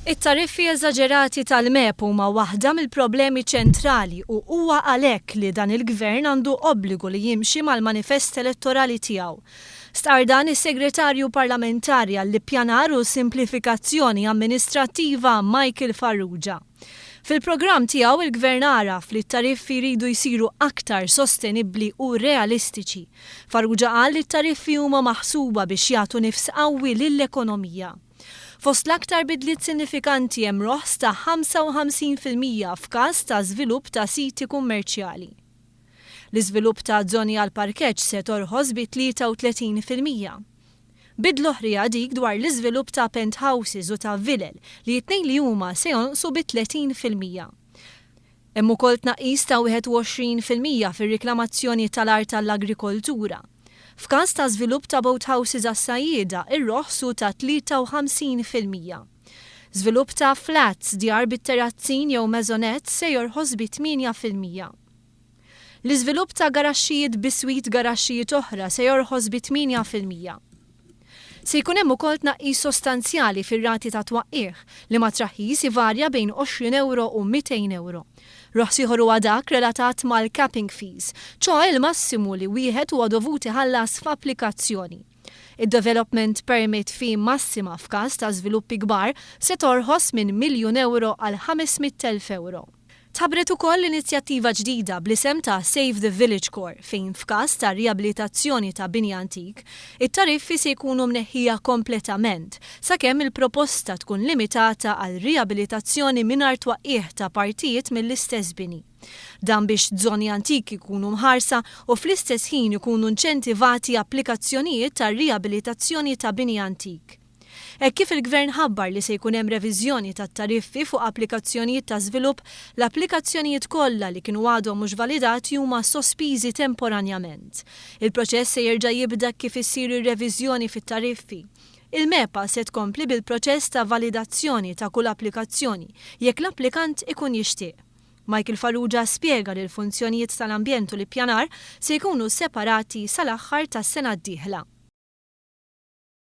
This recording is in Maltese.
It-tariffi eżaġerati tal-MEP huma waħda mill-problemi ċentrali u huwa għalhekk li dan il-Gvern għandu obbligu li jimxi mal-manifest elettorali tiegħu. Stqarr dan is-Segretarju Parlamentari għall-Ippjanar u Simplifikazzjoni Amministrattiva Michael Farrugia. Fil-programm tiegħu il-Gvern għaraf li t-tariffi jridu jsiru aktar sostenibbli u realistiċi. Farrugia qal li t-tariffi huma maħsuba biex jagħtu nifs qawwi lill-ekonomija. Fost l-aktar bidliet sinifikanti hemm roħs ta' 55% f'każ ta' żvilupp ta' siti kummerċjali. L-iżvilupp ta' żoni għall-parkeġġ se torħos bi 33%. Bidla oħra hija dik dwar l-iżvilupp ta' penthouses u ta' vilel li t-tnejn li huma se jonqsu bi 30%. Hemm ukoll tnaqqis ta' 21% fir-riklamazzjoni tal-art għall-agrikoltura. F'każ ta' żvilupp ta' boathouses għas-sajjieda, ir-roħs hu ta' 53%. Żvilupp ta' flats, djar bit-terazzin jew maisonettes se jorħos bi 8%. L-iżvilupp ta' garaxxijiet biswit garaxxijiet oħra se jorħos bi 8%. Se jkun hemm ukoll tnaqqis sostanzjali fir-rati ta' twaqqigħ, liema traħħis ivarja bejn 20 ewro u 200 ewro. Roħs ieħor huwa dak relatat mal-capping fees, ċoè il-massimu li wieħed huwa dovut iħallas f'applikazzjoni. Id-development permit fee massima f'każ ta' żviluppi kbar se torħos minn miljun ewro għal 500,000 ewro. Tħabbret ukoll inizjattiva ġdida bl-isem ta' Save the Village Core fejn f'każ ta' riabilitazzjoni ta' bini antik, it-tariffi se jkunu mneħħija kompletament sakemm il-proposta tkun limitata għal riabilitazzjoni mingħajr twaqqigħ ta' partijiet mill-istess bini. Dan biex żoni antiki jkunu mħarsa u fl-istess ħin ikunu inċentivati applikazzjonijiet ta' riabilitazzjoni ta' bini antik. Hekk kif il-Gvern ħabbar li se jkun hemm reviżjoni tat-tariffi fuq applikazzjonijiet ta' żvilupp, l-applikazzjonijiet kollha li kienu għadhom mhux validati huma sospiżi temporanjament. Il-proċess se jerġa' jibda kif issir ir-reviżjoni fit-tariffi. Il-MEPA se tkompli bil-proċess ta' validazzjoni ta' kull applikazzjoni jekk l-applikant ikun jixtieq. Michael Farrugia spjega li l-funzjonijiet tal-ambjent u l-ippjanar se jkunu separati sal-aħħar tas-sena d-dieħla.